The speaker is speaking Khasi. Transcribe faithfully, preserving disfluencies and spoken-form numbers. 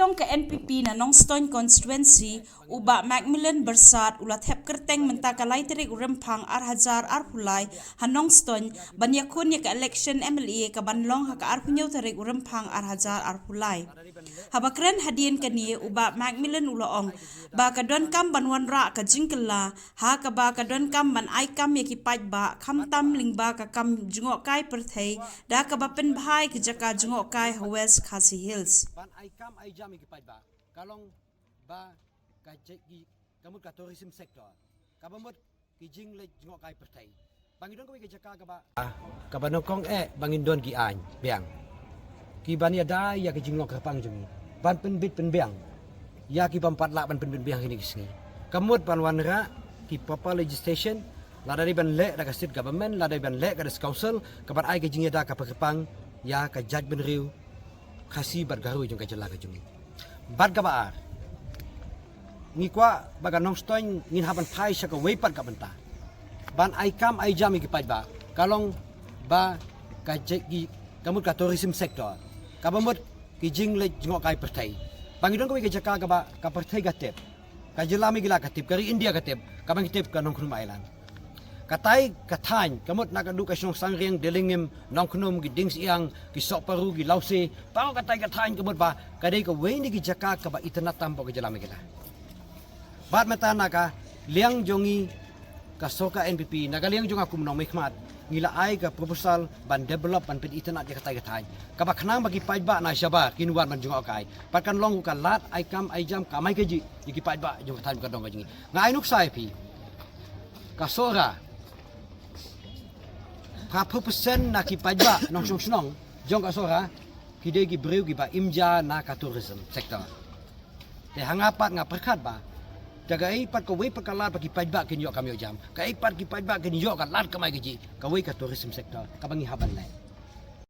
Tong ka N P P na Nongstoin Constituency, u Bah Macmillan Byrsat u la thep kyrteng mynta ka lai tarik u Rymphang ar hajar arphew lai ha Nongstoin ban ïakhun ïa ka election M L A ka ban long ha ka arphew hynñiew tarik u Rymphang ar hajar arphew lai. Haba kren hadien kane, u Bah Macmillan u la ong ba ka donkam ban wanrah ka jingkylla ha kaba ka donkam ban ai kam ïa ki paidbah, khamtam lyngba ka kam jngohkai pyrthei da kaba pynbha ïa ki jaka jngohkai ha West Khasi Hills. Ban ai kam ai jam ïa ki paidbah, ka long ba ka je-, ki, ka mut ka tourism sector, kaba mut ki jingleit jngohkai pyrthei. Ba ngi don kawei ka jaka kaba, ah, kaba nyngkong eh ba ngin don ki aiñ biang ki ban ïada ïa ka jinglong kyrpang jong ngi, ban pynbit pynbiang ïa ki bym pat lah ban pynbit biang kine ki sngi. Ka mut ban wanrah ki proper legislation, lada dei ban leh da ka state government, lada dei ban leh ka district council, ka ban ai ka jingïada ka kyrpang ïa ka jaitbynriew Khasi bad Garo jong ka jylla ka jong ngi. Bad kaba ar, ngi kwah ba ka Nongstoin ngin hap ban phai sha kawei pat ka bynta ban ai kam ai jam ïa ki paidbah, ka long ba ka je-, ki, ka mut ka tourism sector, kaba mut ki jingleit jngohkai pyrthei. Ba ngi don kawei ka jaka kaba ka pyrthei ka tip, ka jylla Meghalaya ka tip, ka ri India ka tip, kaba ngi tip ka Nongkhnum Island. Katai ka thaiñ, ka mut na ka dei ka shnong Sangriang, Delengim, Nongkhnum, ki Diengsiang, ki Sohparu, ki Lawse, baroh katai ka thaiñ ka mut ba ka dei kawei na ki jaka kaba itynnad tam hapoh ka jylla Meghalaya. Bad mynta na ka liang jong ngi ka sorkar N P P, na ka liang jong nga kum u nongmihkhmat, ngi la ai ka proposal ban develop, ban pynitynnad ïa katai ka thaiñ, kaba khnang ba ki paidbah na shabar kin wan ban jngohkai. Bad kan long ka lad ai kam ai jam, kamai kajih ïa ki paidbah jong ka thaiñ ba ka dong ka jong ngi. Nga ai nuksa ïa phi, ka Sohra, phra phew percent na ki paidbah nongshong shnong jong ka Sohra ki dei ki briew kiba im ja na ka tourism sector. Te ha nga pat nga pyrkhat ba da kaei pat kawei pat ka lad ba ki paidbah kin ïoh kam ïoh jam, kaei pat ki paidbah kin ïoh ka lad kamai kajih, kawei ka tourism sector kaba ngi hap ban leh.